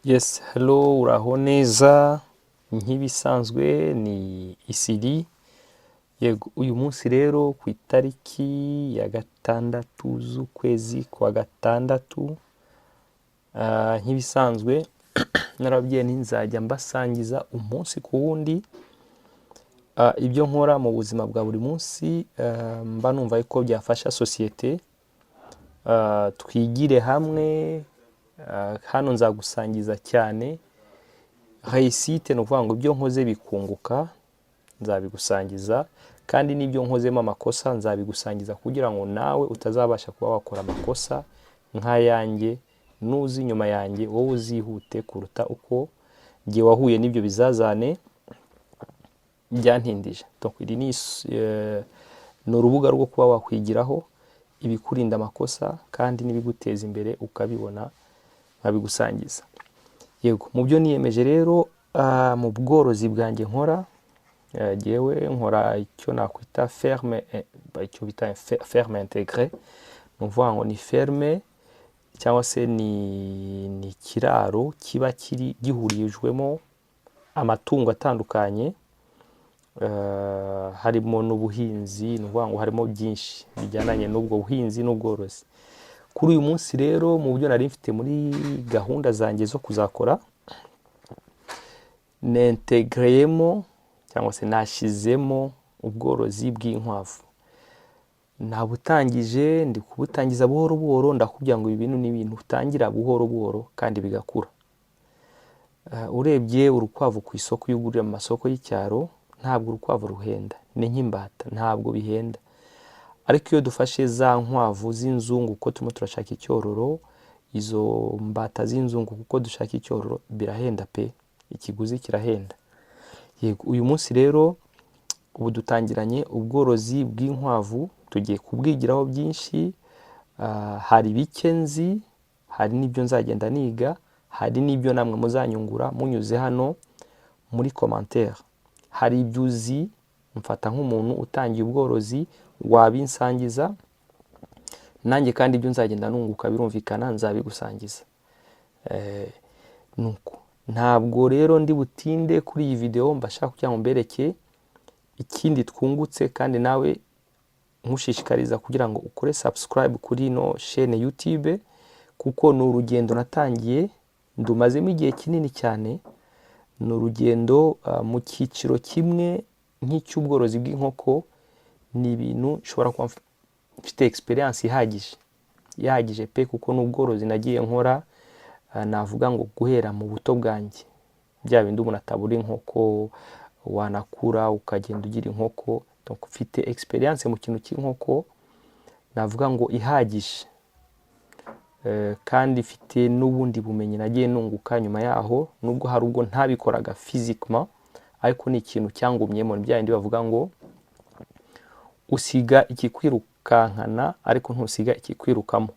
Yes, hello, uraho neza? Nk'ibisanzwe ni Isiri. Yego, uyu munsi rero ku itariki ya 6 z'ukwezi kwa 6, nk'ibisanzwe narababwiye nti nzajya mbasangiza umunsi ku wundi ibyo nkora mu buzima bwa buri munsi, mba numva ko byafasha sosiyete, twigire hamwe. Hano nzagusangiza cyane réussite, ni ukuvuga ngo ibyo nkoze bikunguka nzabigusangiza, kandi n'ibyo nkozemo amakosa nzabigusangiza kugira ngo nawe utazabasha kuba wakora amakosa nk'ayanjye. Nuza inyuma yanjye, wowe uzihute kuruta uko njye wahuye n'ibyo bizazane byantindije. Donc iri ni urubuga rwo kuba wakwigiraho ibikurinda amakosa kandi n'ibiguteza imbere ukabibona, nkabigusangiza. Yego, mu byo niyemeje rero mu bworozi bwanjye nkora, jyewe nkora icyo nakwita ferme, icyo bita ferme intégrée. Ni ukuvuga ngo ni ferme cyangwa se ni ikiraro kiba kiri gihurijwemo amatungo atandukanye, harimo n'ubuhinzi. Ni ukuvuga ngo harimo byinshi bijyananye n'ubwo buhinzi n'ubworozi. Kuri uyu munsi rero, mu byo nari mfite muri gahunda zanjye zo kuzakora, nintegreyemo cyangwa se nashyizemo ubworozi bw'inkwavu. Nabutangije, ndi kubutangiza buhoro buhoro. Ndakubwira ngo ibi bintu ni ibintu utangira buhoro buhoro kandi bigakura. Urebye urukwavu ku isoko, iyo ugurira mu masoko y'icyaro, ntabwo urukwavu ruhenda, ni nk'imbata, ntabwo bihenda. Ariko iyo dufashe za nkwavu z'inzungu kuko turimo turashaka icyororo, izo mbata z'inzungu kuko dushaka icyororo, birahenda pe, ikiguzi kirahenda. Yego, uyu munsi rero ubu dutangiranye ubworozi bw'inkwavu, tugiye kubwigiraho byinshi. Hari bike nzi, hari n'ibyo nzagenda niga, hari n'ibyo namwe muzanyungura munyuze hano muri commentaire. Hari ibyo uzi, mfata nk'umuntu utangiye ubworozi, wabinsangiza nanjye, kandi ibyo nzagenda nunguka birumvikana nzabigusangiza. Nuko ntabwo rero ndi butinde kuri iyi video, mbashaka kugira ngo mbereke ikindi twungutse, kandi nawe nkushishikariza kugira ngo ukore subscribe kuri ino chaîne YouTube, kuko ni urugendo natangiye ndumazemo igihe kinini cyane. Ni urugendo mu cyiciro kimwe nk'icy'ubworozi bw'inkoko, ni ibintu nshobora kuba mfite experience ihagije, ihagije pe, kuko ni ubworozi nagiye nkora, navuga ngo guhera mu buto bwanjye. Bya bindi umuntu atabura inkoko, wanakura ukagenda ugira inkoko. Donc mfite experience mu kintu cy'inkoko, navuga ngo ihagije. Kandi mfite n'ubundi bumenyi nagiye nunguka nyuma yaho, nubwo hari ubwo ntabikoraga physiquement, ariko ni ikintu cyangumyemo. Ni bya bindi bavuga ngo usiga ikikwirukankana ariko ntusiga ikikwirukamo.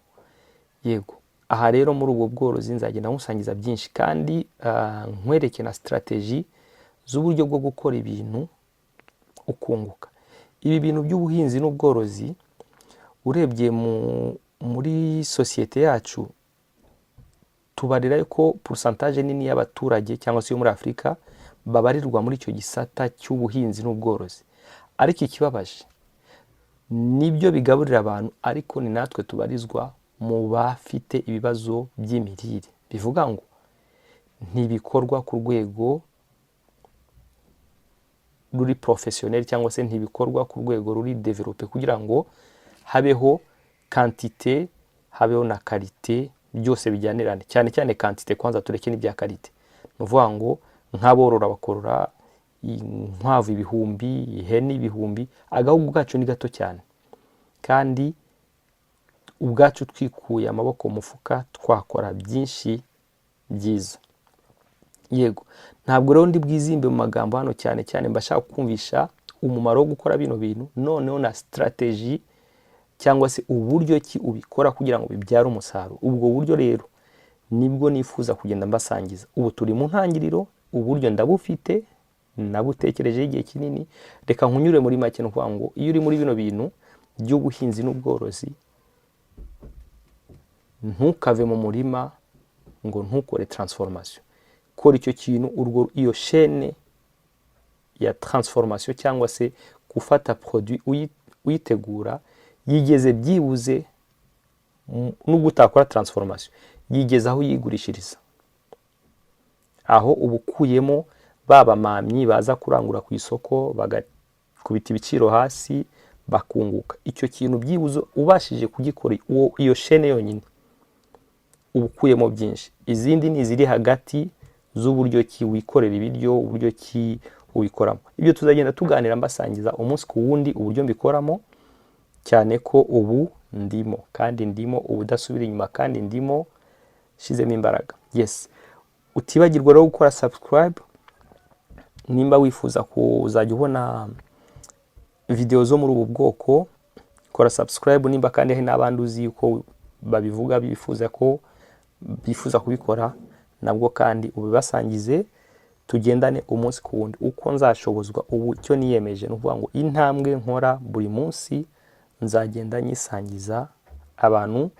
Yego, aha rero muri ubwo bworozi nzagenda nkusangiza byinshi, kandi nkwereke na stratégie z'uburyo bwo gukora ibintu ukunguka. Ibi bintu by'ubuhinzi n'ubworozi, urebye muri sosiyete yacu, tubarira ko pourcentage nini y'abaturage cyangwa se yo muri Afurika babarirwa muri icyo gisata cy'ubuhinzi n'ubworozi. Ariko ikibabaje, nibyo bigaburira abantu, ariko ni natwe tubarizwa mu bafite ibibazo by'imirire. Bivuga ngo ntibikorwa ku rwego ruri professionnel cyangwa se ntibikorwa ku rwego ruri développé kugira ngo habeho quantité, habeho na qualité, byose bijyanirane. Cyane cyane quantité kwanza, tureke n'ibya qualité. Ni ukuvuga ngo nk'aborora bakorora inkwavu ibihumbi, ihene ibihumbi. Agahugu kacu ni gato cyane, kandi ubwacu twikuye amaboko mu mufuka twakora byinshi byiza. Yego, ntabwo rero ndi bwizimbe mu magambo hano cyane cyane, mbashaka kumvisha umumaro wo gukora bino bintu, noneho na stratégie cyangwa se uburyo ki ubikora kugira ngo bibyare umusaruro. Ubwo buryo rero nibwo nifuza kugenda mbasangiza. Ubu turi mu ntangiriro, uburyo ndabufite, nabutekerejeho igihe kinini. Reka nkunyure muri make. Ni ukuvuga ngo iyo uri muri bino bintu by'ubuhinzi n'ubworozi, ntukave mu murima. Ngo ntukore transformation. Kora icyo kintu, urwo iyo chaîne ya transformation cyangwa se gufata produit uyitegura yigeze byibuze, nubwo utakora transformation, yigeze aho uyigurishiriza. Aho uba ukuyemo ba bamamyi baza kurangura ku isoko, bagakubita ibiciro hasi, bakunguka. Icyo kintu byibuze ubashije kugikora, iyo chaîne yonyine, uba ukuyemo byinshi. Izindi ni iziri hagati z'uburyo ki wikorera ibiryo, uburyo ki ubikoramo. Ibyo tuzagenda tuganira, mbasangiza umunsi ku wundi uburyo mbikoramo, cyane ko ubu ndimo, kandi ndimo ubudasubira inyuma, kandi ndimo shizemo imbaraga. Yes, utibagirwa rero gukora subscribe nimba wifuza kuzajya ubona video zo muri ubu bwoko. Kora subscribe. Nimba kandi hari n'abandi uzi yuko babivuga, bifuza ko bifuza kubikora nabwo, kandi ubibasangize, tugendane umunsi ku wundi uko nzashobozwa. Ubu icyo niyemeje ni ukuvuga ngo intambwe nkora buri munsi nzagenda nyisangiza abantu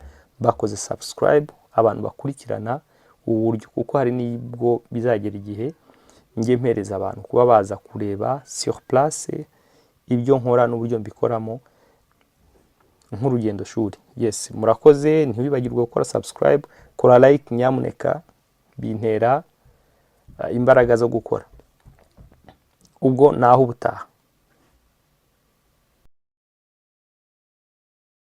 bakoze subscribe, abantu bakurikirana ubu buryo, kuko hari n'ibwo bizagera igihe njye mpereza abantu kuba baza kureba sur place ibyo nkora n'uburyo mbikoramo nk'urugendo shuri. Yes, murakoze. Ntiwibagirwe gukora subscribe, kora like nyamuneka, bintera imbaraga zo gukora. Ubwo naho ubutaha.